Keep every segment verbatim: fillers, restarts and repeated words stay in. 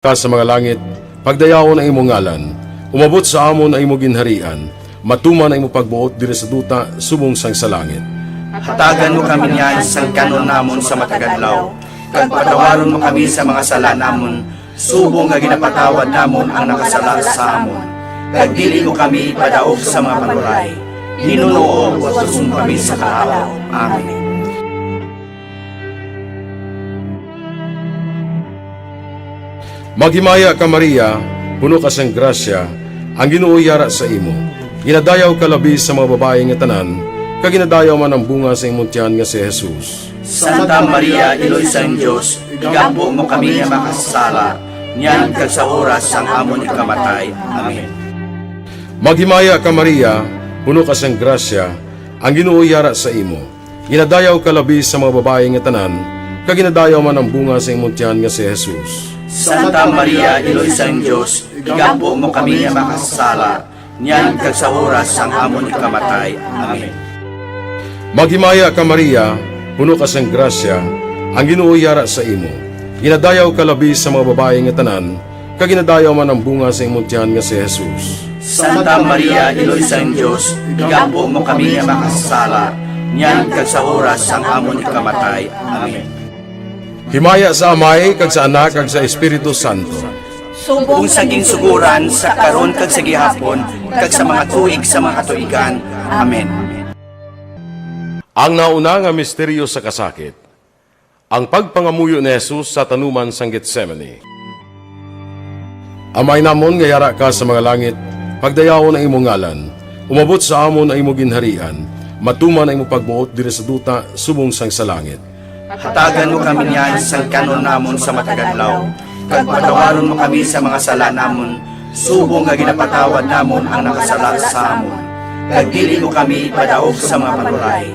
ka sa mga langit, pagdayawon ang imong ngalan, umabot sa amon ang imong ginharian, matuman ang imong pagbuot diri sa duta subong sang sa langit. Hatagan mo kami niyan sang kan-on namon sa matag adlaw, kag patawaron mo kami sa mga sala namon, subong nga ginapatawad namon ang nakasala sa amon. Kag dili mo kami ipadaog sa mga panulay, hinunoo, watuson kami sa kahawa. Amen. Maghimaya ka, Maria, puno ka sang grasya, ang Ginoo yara sa imo. Ginadayaw ka labi sa mga babayi nga tanan, kag ginadayaw man ang bunga sa imong tiyan nga si Jesus. Santa Maria, Iloy sang Dios, igampo mo kami nga makasasala, niyan kag sa oras sang amon ikamatay. Amen. Maghimaya ka, Maria, puno ka sang grasya, ang Ginoo yara sa imo. Ginadayaw ka labi sa mga babayi nga tanan, kag ginadayaw man ang bunga sa imong tiyan nga si Jesus. Santa Maria, Iloy sang Dios, igampo mo kami nga makasasala, niyan kag sa oras sang amon ikamatay. Amen. Maghimaya ka, Maria, puno ka sang grasya, ang Ginoo yara sa imo. Ginadayaw ka labi sa mga babayi nga tanan, kag ginadayaw man ang bunga sa imong tiyan nga si Jesus. Santa Maria, Iloy sang Dios, igampo mo kami nga makasasala, niyan kag sa oras sang amon ikamatay. Amen. Himaya sa Amay, kag sa Anak, kag sa Espiritu Santo. Subong sa ginsuguran, sa karon, kag sa gihapon, kag sa mga tuig sa mga katuigan. Amen. Ang nauna nga misteryo sa kasakit, ang pagpangamuyo ni Jesus sa tanuman sang Getsemani. Amay namon nga yara ka sa mga langit, pagdayawon ang imong ngalan, umabot sa amon ang imong ginharian, matuman ang imong pagbuot diri sa duta subong sang sa langit. Hatagan mo kami niyan sang kan-on namon sa matag adlaw, kag patawaron mo kami sa mga sala namon, subong nga ginapatawad namon ang nakasala sa amon. Kag dili mo kami ipadaog sa mga panulay,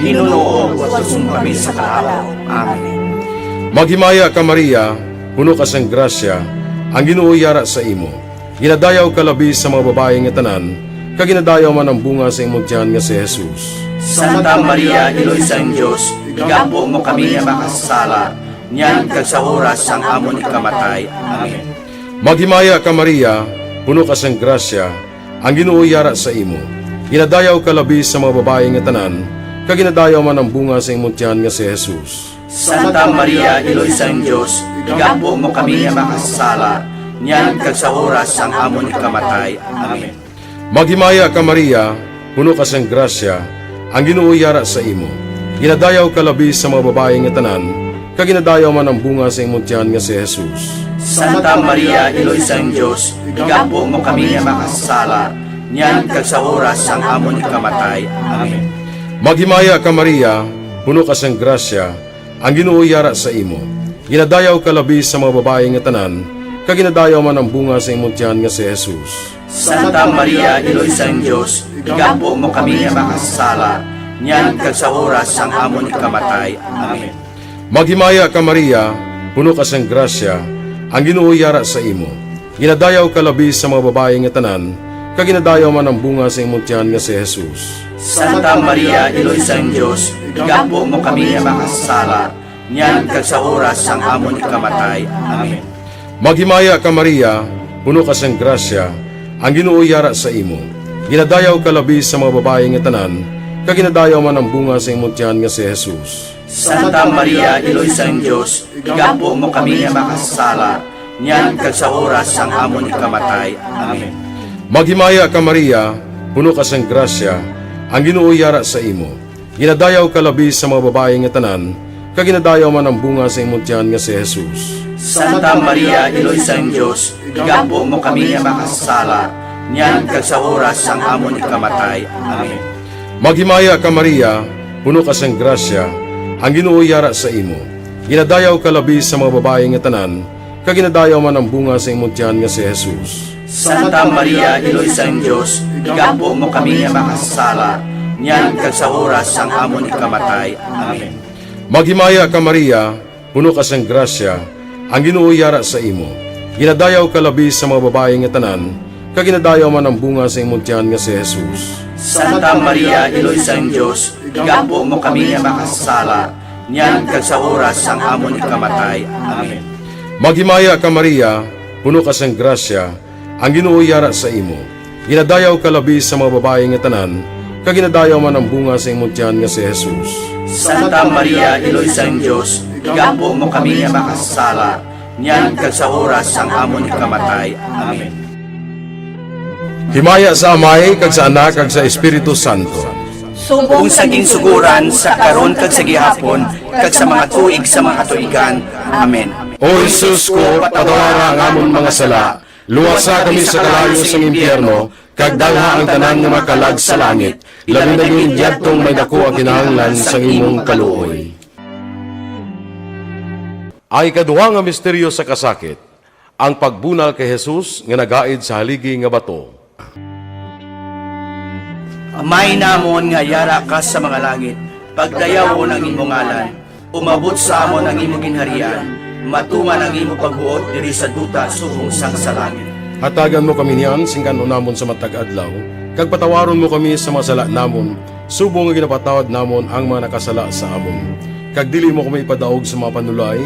hinunoo, watuson kami sa kahawa. Amen. Maghimaya ka, Maria, puno ka sang grasya, ang Ginoo yara sa imo. Ginadayaw ka labi sa mga babayi nga tanan, kag ginadayaw man ang bunga sa imong tiyan nga si Jesus. Santa Maria, Iloy sang Dios, igampo mo kami nga makasasala, niyan kag sa oras sang amon ikamatay. Amen. Maghimaya ka, Maria, puno ka sang grasya, ang Ginoo yara sa imo. Ginadayaw ka labi sa mga babayi nga tanan, kag ginadayaw man ang bunga sa imong tiyan nga si Jesus. Santa Maria, Iloy sang Dios, igampo mo kami nga makasasala, niyan kag sa oras sang amon ikamatay. Amen. Maghimaya ka, Maria, puno ka sang grasya, ang Ginoo yara sa imo. Ginadayaw ka labi sa mga babayi nga tanan, kag ginadayaw man ang bunga sa imong tiyan nga si Jesus. Santa Maria, Iloy sang Dios, igampo mo kami nga makasasala, niyan kag sa oras sang amon ikamatay. Amen. Maghimaya ka, Maria, puno ka sang grasya, ang Ginoo yara sa imo. Ginadayaw ka labi sa mga babayi nga tanan, kag ginadayaw man ang bunga sa imong tiyan nga si Jesus. Santa Maria, Iloy sang Dios, igampo mo kami nga makasasala, niyan kag sa oras sang amon ikamatay. Amen. Maghimaya ka, Maria, puno ka sang grasya, ang Ginoo yara sa imo. Ginadayaw ka labi sa mga babayi nga tanan, kag ginadayaw man ang bunga sa imong tiyan nga si Jesus. Santa Maria, Iloy sang Dios, igampo mo kami nga makasasala, niyan kag sa oras sang amon ikamatay. Amen. Maghimaya ka, Maria, puno ka sang grasya, ang Ginoo yara sa imo. Ginadayaw ka labi sa mga babayi nga tanan, kag ginadayaw man ang bunga sa imong tiyan nga si Jesus. Santa Maria, Iloy sang Dios, igampo mo kami nga makasasala, niyan kag sa oras sang amon ikamatay. Amen. Maghimaya ka, Maria, puno ka sang grasya, ang Ginoo yara sa imo. Ginadayaw ka labi sa mga babayi nga tanan, kag ginadayaw man ang bunga sa imong tiyan nga si Jesus. Santa Maria, Iloy sang Dios, igampo mo kami nga makasasala, niyan kag sa oras sang amon ikamatay. Amen. Maghimaya ka, Maria, puno ka sang grasya, ang Ginoo yara sa imo. Ginadayaw ka labi sa mga babayi nga tanan, kag ginadayaw man ang bunga sa imong tiyan nga si Jesus. Santa Maria, Iloy sang Dios, igampo mo kami nga makasasala, niyan kag sa oras sang amon ikamatay. Amen. Maghimaya ka, Maria, puno ka sang grasya, ang Ginoo yara sa imo. Ginadayaw ka labi sa mga babayi nga tanan, kag ginadayaw man ang bunga sa imong tiyan nga si Jesus. Santa Maria, Iloy sang Dios, igampo mo kami nga makasasala, niyan kag sa oras sang amon ikamatay. Amen. Maghimaya ka, Maria, puno ka sang grasya, ang Ginoo yara sa imo. Ginadayaw ka labi sa mga babayi nga tanan, kag ginadayaw man ang bunga sa imong tiyan nga si Jesus. Santa Maria, Iloy sang Dios, igampo mo kami nga makasasala, niyan kag sa oras sang amon ikamatay. Amen. Himaya sa Amay, kag sa Anak, kag sa Espiritu Santo. Subong sa ginsuguran, sa karon, kag sa gihapon, kag sa mga tuig sa mga katuigan. Amen. O Jesus ko, patawara ang amon mga sala, luwasa kami sa kalayo sang impyerno, kag dalha ang tanan nga makalag sa langit, labi na gid yadtong may daku ang kinahanglan sang imong kaluoy. Ang ikaduha nga misteryo sa kasakit, ang pagbunal kay Jesus nga nagaid sa haligi nga bato. Amay namon nga yara ka sa mga langit, pagdayawon ang imo ngalan. Umabot sa amon ang imo ginharian. Matuman ang imo pagbuot diri sa duta subong sang sa langit. Hatagan mo kami niyan sing kan-on namon sa matag adlaw, kag patawaron mo kami sa mga sala namon, subong nga ginapatawad namon ang mga nakasala sa amon. Kag dili mo kami ipadaog sa mga panulay,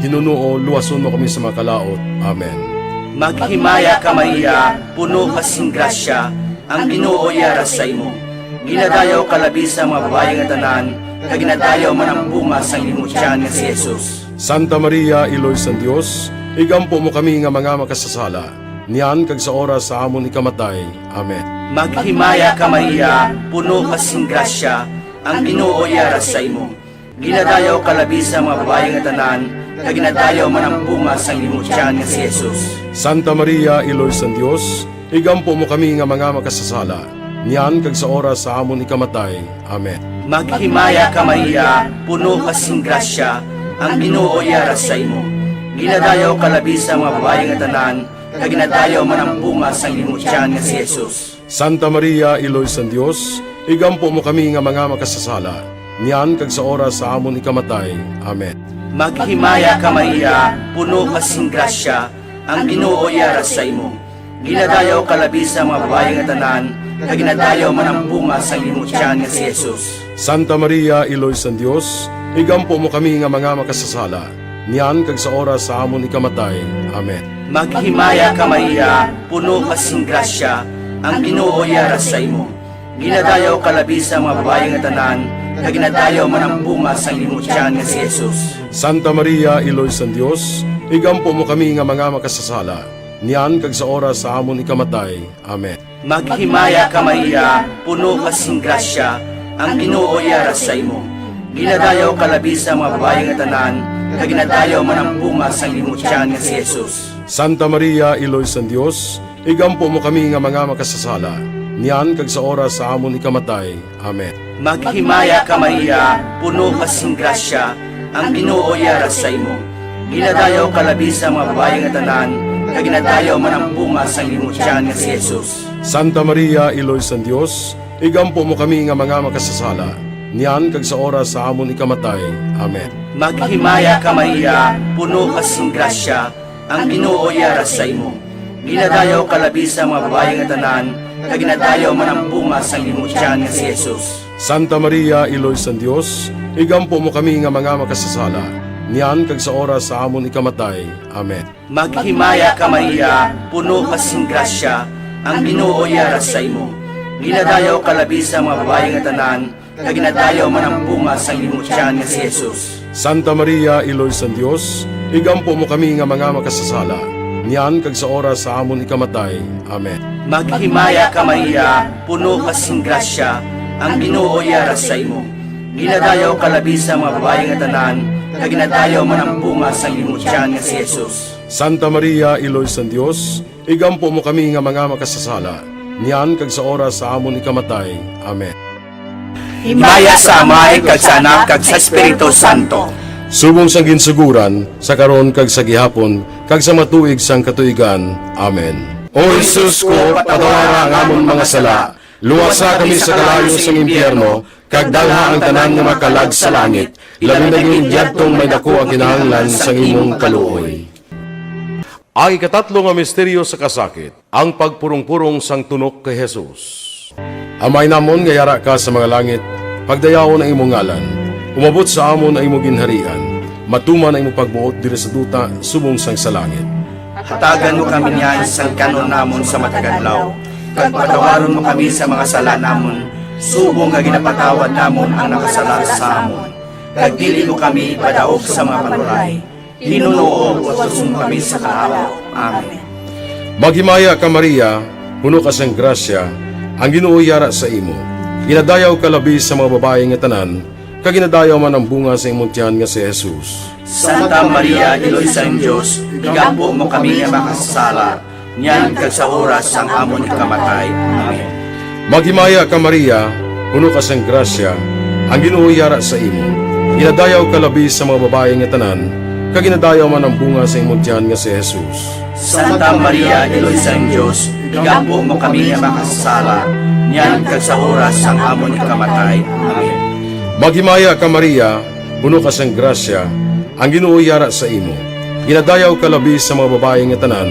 hinunoo luwason mo kami sa mga kalaut. Amen. Maghimaya ka, Maria, puno ka sing grasya, ang Ginoo yara sa imo. Ginadayaw ka labi sa mga babayi nga tanan, kag ginadayaw man ang bunga sang imo tiyan nga si Jesus. Santa Maria, Iloy sang Dios, igampo mo kami nga mga makasasala, niyan kag sa oras sa amon ikamatay. Amen. Maghimaya ka, Maria, puno ka sing grasya, ang Ginoo yara sa imo. Ginadayaw ka labi sa mga babayi nga tanan, kag ginadayaw man ang bunga sang imo tiyan nga si Jesus. Santa Maria, Iloy sang Dios, igampo mo kami nga mga makasasala, niyan kag sa oras sa amon ikamatay. Amen. Maghimaya ka, Maria, puno ka sing grasya, ang Ginoo yara sa imo. Ginadayaw ka labi sa mga babayi nga tanan, kag ginadayaw man ang bunga sang imo tiyan nga si Jesus. Santa Maria, Iloy sang Dios, igampo mo kami nga mga makasasala, niyan kag sa oras sa amon ikamatay. Amen. Maghimaya ka, Maria, puno ka sing grasya, ang Ginoo yara sa imo. Ginadayaw ka labi sa mga babayi nga tanan, kag ginadayaw man ang bunga sang imo tiyan nga si Jesus. Santa Maria, Iloy sang Dios, igampo mo kami nga mga makasasala, niyan kag sa oras sa amon ikamatay. Amen. Maghimaya ka, Maria, puno ka sing grasya, ang Ginoo yara sa imo. Ginadayaw ka labi sa mga babayi nga tanan, kag ginadayaw man ang bunga sang imo tiyan nga si Jesus. Santa Maria, Iloy sang Dios, igampo mo kami nga mga makasasala, niyan kag sa oras sa amon ikamatay. Amen. Maghimaya ka, Maria, puno ka sing grasya, ang Ginoo yara sa imo. Ginadayaw ka labi sa mga babayi nga tanan, kag ginadayaw man ang bunga sang imo tiyan nga si Jesus. Santa Maria, Iloy sang Dios, igampo mo kami nga mga makasasala, niyan kag sa oras sa amon ikamatay. Amen. Maghimaya ka, Maria, puno ka sing grasya, ang Ginoo yara sa imo. Ginadayaw ka labi sa mga babayi nga tanan, kag ginadayaw man ang bunga sang imo tiyan nga si Jesus. Santa Maria, Iloy sang Dios, igampo mo kami nga mga makasasala, niyan kag sa oras sa amon ikamatay. Amen. Maghimaya ka, Maria, puno ka sing grasya, ang Ginoo yara sa imo. Ginadayaw ka labi sa mga babayi nga tanan, kag ginadayaw man ang bunga sang imo tiyan nga si Jesus. Santa Maria, Iloy sang Dios, igampo mo kami nga mga makasasala, niyan kag sa oras sa amon ikamatay. Amen. Maghimaya ka, Maria, puno ka sing grasya, ang Ginoo yara sa imo. Ginadayaw ka labi sa mga babayi nga tanan, kag ginadayaw man ang bunga sang imo tiyan nga si Jesus. Santa Maria, Iloy sang Dios, igampo mo kami nga mga makasasala, niyan kag sa oras sa amon ikamatay. Amen. Maghimaya ka, Maria, puno ka sing grasya, ang Ginoo yara sa imo. Ginadayaw ka labi sa mga babayi nga tanan, kag ginadayaw man ang bunga sang imo tiyan nga si Jesus. Santa Maria, Iloy sang Dios, igampo mo kami nga mga makasasala, niyan kag sa oras sa amon ikamatay. Amen. Himaya sa Amay, kag sa Anak, kag sa Espiritu Santo. Subong sang ginsuguran, sa karon, kag sa gihapon, kag sa mga tuig sang katuigan. Amen. O Jesus ko, patawara ang amon mga sala, luwasa kami sa kalayo sang impyerno, kag dalha ang tanan nga makalag sa langit, labi na gid yadtong may daku ang kinahanglan sang imong kaluoy. Ang ikatatlo nga misteryo sa kasakit, ang pagpurong-purong sang tunok kay Jesus. Amay namon nga yara ka sa mga langit, pagdayawon ang imong ngalan. Umabot sa amon ang imong ginharian. Matuman ang imo pagbuot diri sa duta subong sang sa langit. Hatagan mo kami niyan sang kan-on namon sa matag adlaw, kag patawaron mo kami sa mga sala namon, subong nga ginapatawad namon ang nakasala sa amon. Kag dili mo kami ipadaog sa mga panulay, Ginoo, luwason mo kami sa kahawa. Amen. Maghimaya ka, Maria, puno ka sang grasya, ang Ginoo yara sa imo. Ginadayaw ka labi sa mga babayi nga tanan, kag ginadayaw man ang bunga sa imong tiyan nga si Jesus. Santa Maria, Iloy sang Dios, igampo mo kami nga makasasala, niyan kag sa oras sang amon ikamatay. Amen. Maghimaya ka, Maria, puno ka sang grasya, ang Ginoo yara sa imo. Ginadayaw ka labi sa mga babayi nga tanan, kag ginadayaw man ang bunga sa imong tiyan nga si Jesus. Santa Maria, Iloy sang Dios, igampo mo kami nga makasasala, niyan kag sa oras sang amon ikamatay. Amen. Maghimaya ka, Maria, puno ka sang grasya, ang Ginoo yara sa imo. Ginadayaw ka labi sa mga babayi nga tanan,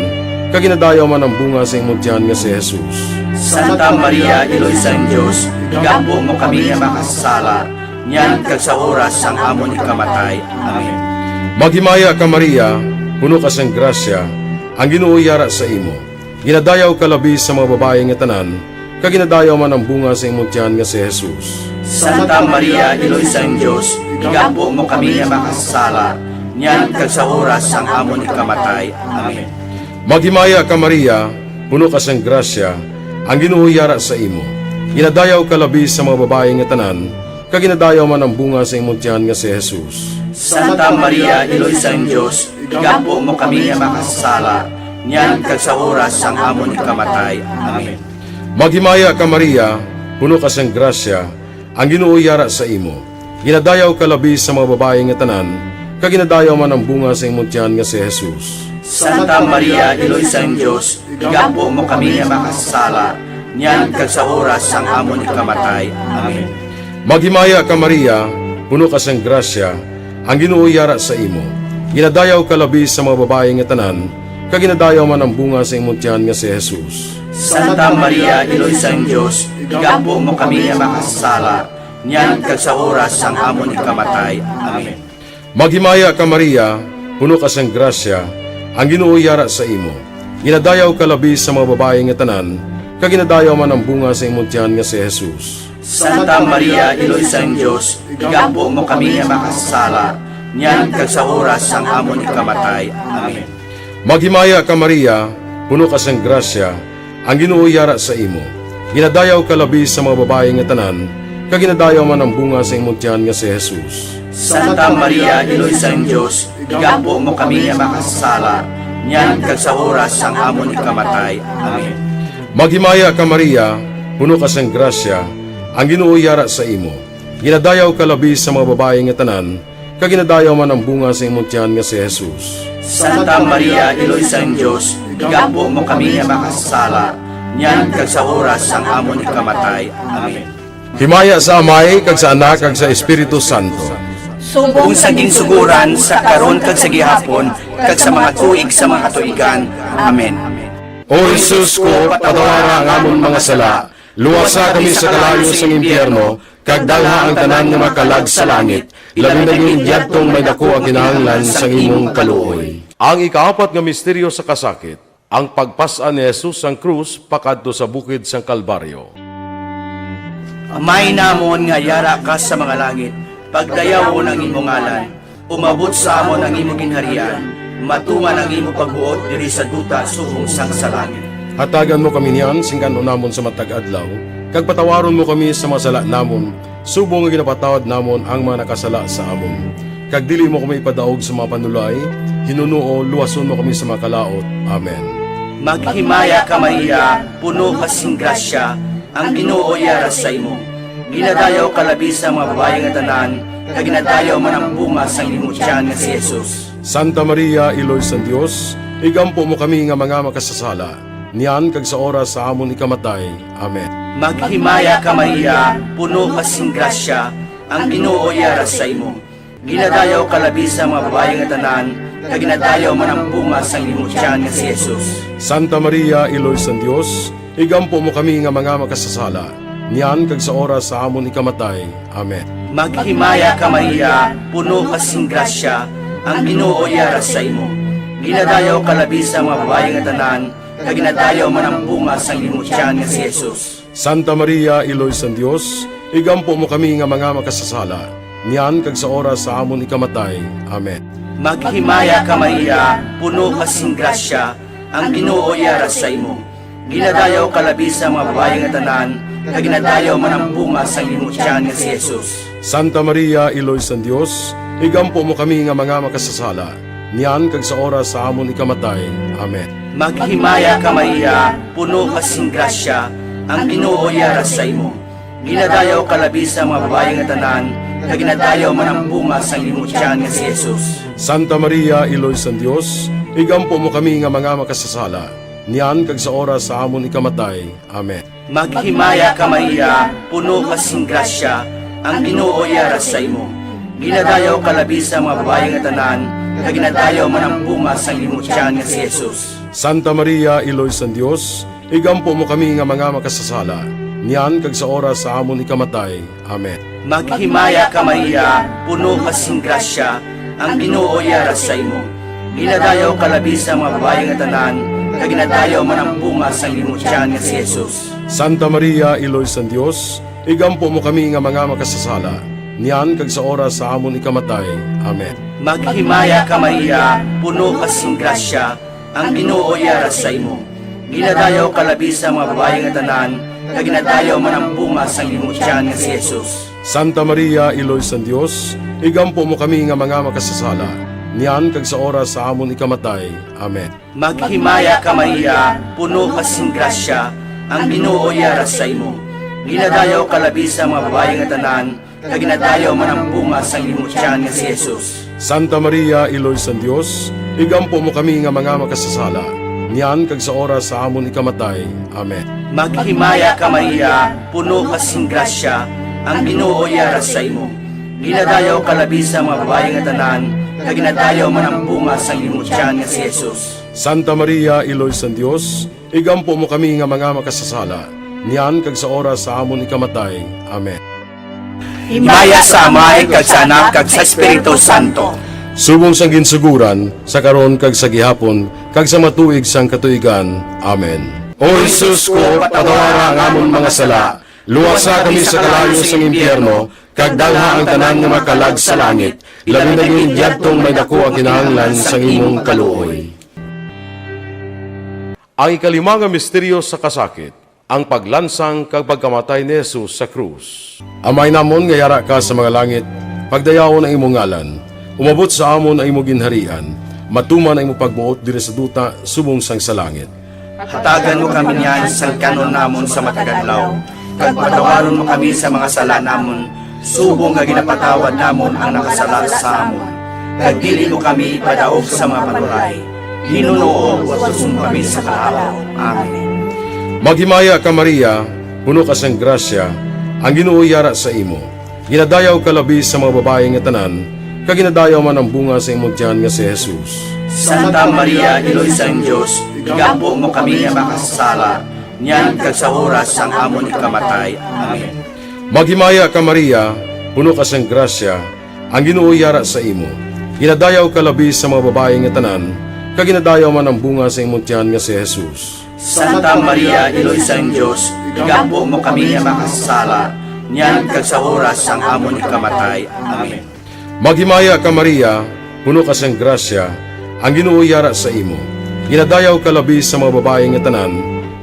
kag ginadayaw man ang bunga sa imong tiyan nga si Jesus. Santa Maria, Iloy sang Dios, igampo mo kami nga makasasala, niyan kag sa oras sang amon ikamatay. Amen. Maghimaya ka, Maria, puno ka sang grasya, ang Ginoo yara sa imo. Ginadayaw ka labi sa mga babayi nga tanan, kag ginadayaw man ang bunga sa imong tiyan nga si Jesus. Santa Maria, Iloy sang Dios, igampo mo kami nga makasasala, niyan kag sa oras sang amon ikamatay. Amen. Maghimaya ka, Maria, puno ka sang grasya, ang Ginoo yara sa imo. Ginadayaw ka labi sa mga babayi nga tanan, kag ginadayaw man ang bunga sa imong tiyan nga si Jesus. Santa Maria, Iloy sang Dios, igampo mo kami nga makasasala, niyan kag sa oras sang amon ikamatay. Amen. Maghimaya ka, Maria, puno ka sang grasya, ang Ginoo yara sa imo. Ginadayaw ka labi sa mga babayi nga tanan, kag ginadayaw man ang bunga sa imong tiyan nga si Jesus. Santa Maria, Iloy sang Dios, igampo mo kami nga makasasala, niyan kag sa oras sang amon ikamatay. Amen. Maghimaya ka, Maria, puno ka sang grasya, ang Ginoo yara sa imo. Ginadayaw ka labi sa mga babayi nga tanan, kag ginadayaw man ang bunga sa imong tiyan nga si Jesus. Santa Maria, Iloy sang Dios, igampo mo kami nga makasasala, niyan kag sa oras sang amon ikamatay. Amen. Maghimaya ka, Maria, puno ka sang grasya, ang Ginoo yara sa imo. Ginadayaw ka labi sa mga babayi nga tanan, kag ginadayaw man ang bunga sa imong tiyan nga si Jesus. Santa Maria, Iloy sang Dios, igampo mo kami nga makasasala, niyan kag sa oras sang amon ikamatay. Amen. Maghimaya ka, Maria, puno ka sang grasya, ang Ginoo yara sa imo. Ginadayaw ka labi sa mga babayi nga tanan, kag ginadayaw man ang bunga sa imong tiyan nga si Jesus. Santa Maria, Iloy sang Dios, igampo mo kami nga makasasala, niyan kag sa oras sang amon ikamatay. Amen. Maghimaya ka, Maria, puno ka sang grasya, ang Ginoo yara sa imo. Ginadayaw ka labi sa mga babayi nga tanan, kag ginadayaw man ang bunga sa imong tiyan nga si Jesus. Santa Maria, Iloy sang Dios, igampo mo kami nga makasasala, niyan kag sa oras sang amon ikamatay. Amen. Himaya sa Amay, kag sa Anak, kag sa Espiritu Santo. Subong sa ginsugoran, sa karon, kag sa gihapon, kag sa mga tuig sa mga katuigan. Amen. O Jesus ko, patawara ang amon mga sala, luwasa kami sa kalayo sang impyerno, kag dalha ang tanan nga makalag sa langit, labi na gid yadtong may daku ang kinahanglan sang imong kaluoy. Ang ikaapat nga misteryo sa kasakit, ang pagpas-an ni Jesus sang krus pakadto sa bukid sang Kalbaryo. Amay namon nga yara ka sa mga langit, pagdayawon ang imong ngalan. Umabot sa amon ang imo ginharian, matuman ang imo pagbuot diri sa duta subong sang sa langit. Hatagan mo kami niyan sing kan-on namon sa matag adlaw, kag patawaron mo kami sa mga sala namon, subong nga ginapatawad namon ang mga nakasala sa amon. Kag dili mo kami ipadaog sa mga panulay, hinunoo luwason mo kami sa mga kalaut. Amen. Maghimaya ka, Maria, puno ka sing grasya, ang Ginoo yara sa imo. Ginadayaw ka labi sa mga babayi nga tanan, kag ginadayaw man ang bunga sang imong tiyan nga si Jesus. Santa Maria, Iloy sang Dios, igampo mo kami nga mga makasasala, niyan kag sa oras sa amon ikamatay. Amen. Maghimaya ka, Maria, puno ka sing grasya, ang Ginoo yara sa imo. Ginadayaw ka labi sa mga babayi nga tanan, kag ginadayaw man ang bunga sang imong tiyan nga si Jesus. Santa Maria, Iloy sang Dios, igampo mo kami nga mga makasasala, niyan kag sa oras sa amon ikamatay. Amen. Maghimaya ka, Maria, puno ka sing grasya, Ang Ginoo yara sa imo. Ginadayaw ka labi sa mga babayi nga tanan, kag ginadayaw man ang bunga sang imo tiyan nga si Jesus. Santa Maria, Iloy sang Dios, igampo mo kami nga mga makasasala, niyan kag sa oras sa amon ikamatay. Amen. Maghimaya ka, Maria, puno ka sing grasya, ang Ginoo yara sa imo. Ginadayaw ka labi sa mga babayi nga tanan, kag ginadayaw man ang bunga sang imo tiyan nga si Jesus. Santa Maria, Iloy sang Dios, igampo mo kami nga mga makasasala, niyan kag sa oras sa amon ikamatay. Amen. Maghimaya ka, Maria, puno ka sing grasya, ang Ginoo yara sa imo. Ginadayaw ka labi sa mga babayi nga tanan, kag ginadayaw man ang bunga sang imo tiyan nga si Jesus. Santa Maria, Iloy sang Dios, igampo mo kami nga mga makasasala, niyan kag sa oras sa amon ikamatay. Amen. Maghimaya ka, Maria, puno ka sing grasya, ang Ginoo yara sa imo. Ginadayaw ka labi sa mga babayi nga tanan, kag ginadayaw man ang bunga sang imo tiyan nga si Jesus. Santa Maria, Iloy sang Dios, igampo mo kami nga mga makasasala, niyan kag sa oras sa amon ikamatay. Amen. Maghimaya ka, Maria, puno ka sing grasya, ang Ginoo yara sa imo. Ginadayaw ka labi sa mga babayi nga tanan, kag ginadayaw man ang bunga sang imo tiyan nga si Jesus. Santa Maria, Iloy sang Dios, igampo mo kami nga mga makasasala, niyan kag sa oras sa amon ikamatay. Amen. Maghimaya ka, Maria, puno ka sing grasya, ang Ginoo yara sa imo. Ginadayaw ka labi sa mga babayi nga tanan, kag ginadayaw man ang bunga sang imo tiyan nga si Jesus. Santa Maria, Iloy sang Dios, igampo mo kami nga mga makasasala, niyan kag sa oras sa amon ikamatay. Amen. Maghimaya ka, Maria, puno ka sing grasya, ang Ginoo yara sa imo. Ginadayaw ka labi sa mga babayi nga tanan, kag ginadayaw man ang bunga sang imo tiyan nga si Jesus. Santa Maria, Iloy sang Dios, igampo mo kami nga mga makasasala, niyan kag sa oras sa amon ikamatay. Amen. Maghimaya ka, Maria, puno ka sing grasya, ang Ginoo yara sa imo. Ginadayaw ka labi sa mga babayi nga tanan, kag ginadayaw man ang bunga sang imo tiyan nga si Jesus. Santa Maria, Iloy sang Dios, igampo mo kami nga mga makasasala, niyan kag sa oras sa amon ikamatay. Amen. Himaya sa Amay, kag sa Anak, kag sa Espiritu Santo. Subong sang ginsugoran, sa karon kag sa gihapon, kag sa matuig sang katuigan. Amen. O Jesus ko, patawara ang amon mga sala, luwasa kami sa kalayo sang impyerno, kag dalha ang tanan nga makalag sa langit, labi na gid yadtong may daku ang kinahanglan sang imong kaluoy. Ang ikalima nga misteryo sa kasakit, ang paglansang kag pagkamatay ni Jesus sa krus. Amay namon nga yara ka sa mga langit, pagdayawon ang imong ngalan. Umabot sa amon ang imong ginharian. Matuman ang imong pagbuot diri sa duta subong sang sa langit. Hatagan mo kami niyan sang kan-on namon sa matag adlaw, kag patawaron mo kami sa mga sala namon, subong nga ginapatawad namon ang nakasala sa amon. Kag dili mo kami ipadaog sa mga panuray. Ginoo, watuson mo kami sa kahawa. Amen. Maghimaya ka, Maria, puno ka sang grasya, ang Ginoo yara sa imo. Ginadayaw ka labi sa mga babayi nga tanan, kag ginadayaw man ang bunga sa imong tiyan nga si Jesus. Santa Maria, Iloy sang Dios, igampo mo kami nga makasasala, niyan kag sa oras sang amon ikamatay. Amen. Maghimaya ka, Maria, puno ka sang grasya, ang Ginoo yara sa imo. Ginadayaw ka labi sa mga babayi nga tanan, kag ginadayaw man ang bunga sa imong tiyan nga si Jesus. Santa Maria, Iloy sang Dios, igampo mo kami nga makasasala, niyan kag sa oras sang amon ikamatay. Amen. Maghimaya ka, Maria, puno ka sang grasya, ang Ginoo yara sa imo. Ginadayaw ka labi sa mga babayi nga tanan,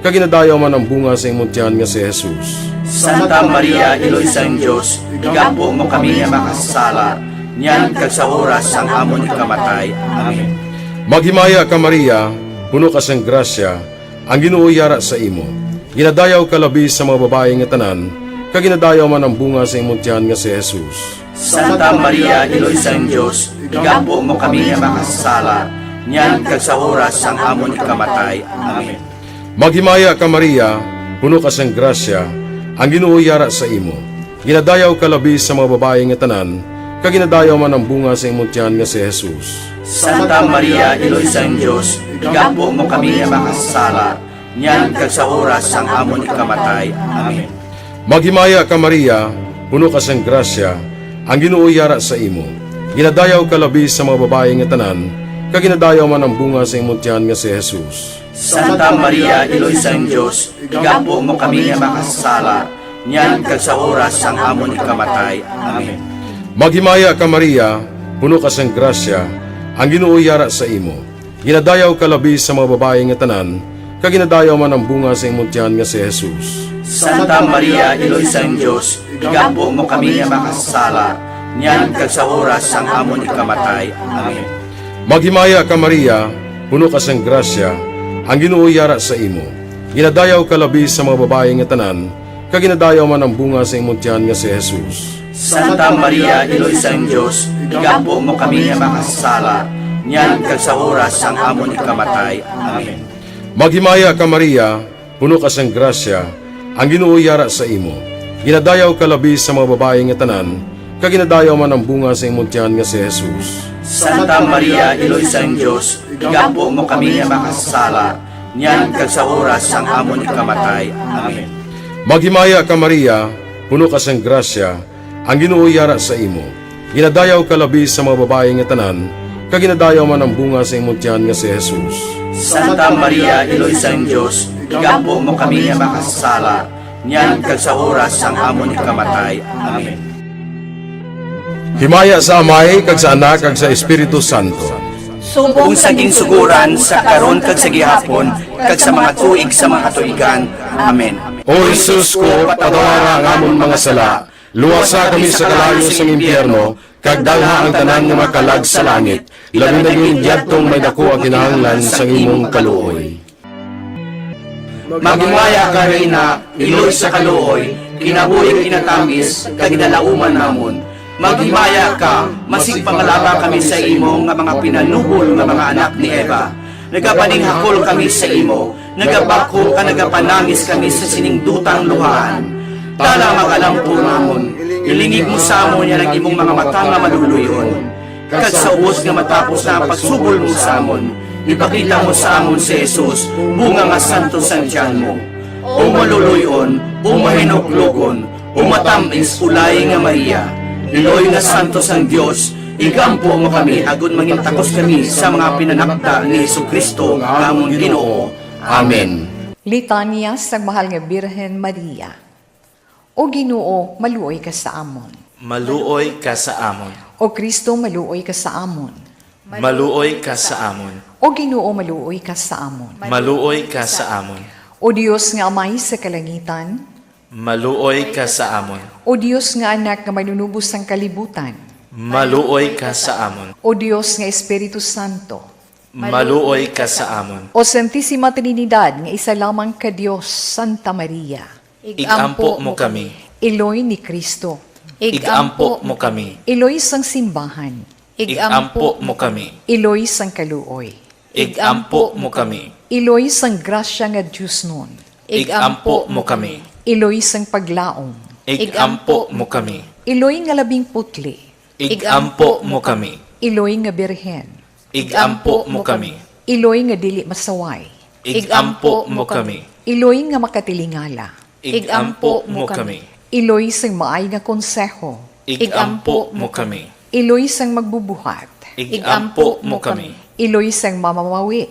kag ginadayaw man ang bunga sa imong tiyan nga si Jesus. Santa Maria, Iloy sang Dios, igampo mo kami nga makasasala, niyan kag sa oras sang amon ikamatay. Amen. Maghimaya ka, Maria, puno ka sang grasya, ang Ginoo yara sa imo. Ginadayaw ka labi sa mga babayi nga tanan, kag ginadayaw man ang bunga sa imong tiyan nga si Jesus. Santa Maria, Iloy sang Dios, igampo mo kami nga makasasala, niyan kag sa oras sang amon ikamatay. Amen. Maghimaya ka, Maria, puno ka sang grasya, ang Ginoo yara sa imo. Ginadayaw ka labi sa mga babayi nga tanan, kag ginadayaw man ang bunga sa imong tiyan nga si Jesus. Santa Maria, Iloy sang Dios, igampo mo kami nga makasasala, niyan kag sa oras sang amon ikamatay. Amen. Maghimaya ka, Maria, puno ka sang grasya, ang Ginoo yara sa imo. Ginadayaw ka labi sa mga babayi nga tanan, kag ginadayaw man ang bunga sa imong tiyan nga si Jesus. Santa Maria, Iloy sang Dios, igampo mo kami nga makasasala, niyan kag sa oras sang amon ikamatay. Amen. Maghimaya ka, Maria, puno ka sang grasya, ang Ginoo yara sa imo. Ginadayaw ka labi sa mga babayi nga tanan, kag ginadayaw man ang bunga sa imong tiyan nga si Jesus. Santa Maria, Iloy sang Dios, igampo mo kami nga makasasala, niyan kag sa oras sang amon ikamatay. Amen. Maghimaya ka, Maria, puno ka sang grasya, ang Ginoo yara sa imo. Ginadayaw ka labi sa mga babayi nga tanan, kag ginadayaw man ang bunga sa imong tiyan nga si Jesus. Santa Maria, Iloy sang Dios, igampo mo kami nga makasasala, niyan kag sa oras sang amon ikamatay. Amen. Maghimaya ka, Maria, puno ka sang grasya, ang Ginoo yara sa imo. Ginadayaw ka labi sa mga babayi nga tanan, kag ginadayaw man ang bunga sa imong tiyan nga si Jesus. Santa Maria, Iloy sang Dios, igampo mo kami nga makasasala, niyan kag sa oras sang amon ikamatay. Amen. Maghimaya ka, Maria, puno ka sang grasya, ang Ginoo yara sa imo. Ginadayaw ka labi sa mga babayi nga tanan, kag ginadayaw man ang bunga sa imong tiyan nga si Jesus. Santa Maria, Iloy sang Dios, igampo mo kami nga makasasala, niyan kag sa oras sang amon ikamatay. Amen. Himaya sa Amay, kag sa Anak, kag sa Espiritu Santo. Subong sa ginsuguran, sa karon, kag sa gihapon, kag sa mga tuig sa mga katuigan. Amen. O Jesus ko, patawara ang amon mga sala, luwasa kami sa kalayo sang impyerno, kag dalha ang tanan nga mga kalag sa langit, labi na gid yadtong may daku ang kinahanglan sang imong kaluoy. Maghimaya ka, Reyna, iloy sa kaluoy, kinabuhi kinatamis, kag ginalauman namon. Maghimaya ka, masig pangalaba kami sa imo nga mga pinanubol nga mga anak ni Eva. Nagapaninghakol kami sa imo, nagabakho ka, nagapanangis kami sa sining dutang luhaan. Tala, mag-alampo namon, ilingig mo sa amon yan ang imong mga mata nga maluluy-on. Kag sa ubos nga matapos na ang pagsubol mo sa amon, ipakita mo sa amon si Jesus, bunga nga santo sang tiyan mo. O maluluy-on, o mahinuklogon, o matamis, o laing nga Maria, iloy nga santo sang Dios, igampo mo kami agod mangin takos kami sa mga pinanakda ni Jesu-Cristo nga amon Ginoo. Amen. Litanya sang Mahal nga Birhen Maria. O Ginoo, maluoy ka sa amon. Maluoy ka sa amon. O Cristo, maluoy ka sa amon. Maluoy ka sa amon. O Ginoo, maluoy ka sa amon. Maluoy ka sa amon. O Dios nga Amay sa kalangitan. Maluoy ka sa amon. O Dios nga Anak nga Manunubos sang kalibutan. Maluoy ka sa amon. O Dios nga Espiritu Santo. Maluoy ka sa amon. O Santisima Trinidad nga isa lamang ka Dios, Santa Maria. Igampo mo kami. Iloy ni Cristo. Igampo mo kami. Iloy sang simbahan. Igampo mo kami. Iloy sang kaluoy. Igampo mo kami. Iloy sang grasya nga diosnon. Igampo mo kami. Iloy sang paglaom. Igampo mo kami. Iloy nga labing putli. Igampo mo kami. Iloy nga birhen. Igampo mo kami. Iloy nga dili masaway. Igampo mo kami. Iloy nga makatilingala. Igampo mo kami. Iloy sang maay nga konseho. Igampo mo kami. Iloy sang magbubuhat. Igampo mo kami. Iloy sang mamamawi.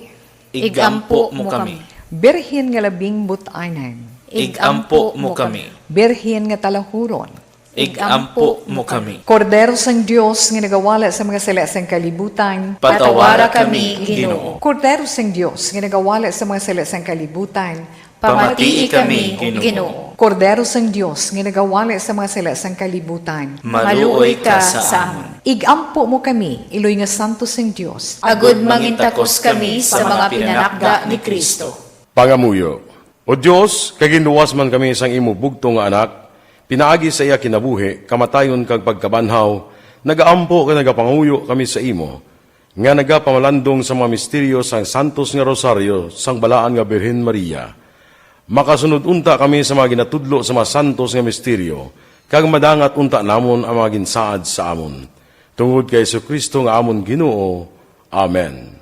Igampo mo kami. Birhen nga labing but-anan. Igampo mo kami. Birhen nga talahuron. Igampo mo kami. Kordero sang Dios nga nagawala sa mga sala sang kalibutan. Patawara kami, Ginoo. Kordero sang Dios nga nagawala sa mga sala sang kalibutan. Pamatii kami, Ginoo. Kordero sang Dios nga nagawala sa mga sala sang kalibutan. Maluoy ka sa amon. Igampo mo kami, iloy nga santo sang Dios. Agod mangintakos kami sa mga pinanakda ni Cristo. Pangamuyo. O Dios, kay ginluwas man kami sang imo bugtong nga Anak, pinaagi sa iya kinabuhi, kamatayon kag pagkabanhaw, nagaampo kag nagapangamuyo kami sa imo, nga nagapamalandong sa mga misteryo sang santos nga Rosario sang Balaan nga Birhen Maria. Makasunod unta kami sa mga ginatudlo sa mga santos nga misteryo, kag madangat unta namon ang mga ginsaad sa amon. Tungod kay Jesu-Cristo nga amon Ginoo. Amen.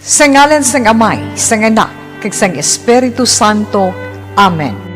Sa ngalan sang Amay, sang Anak, kag sang Espiritu Santo. Amen.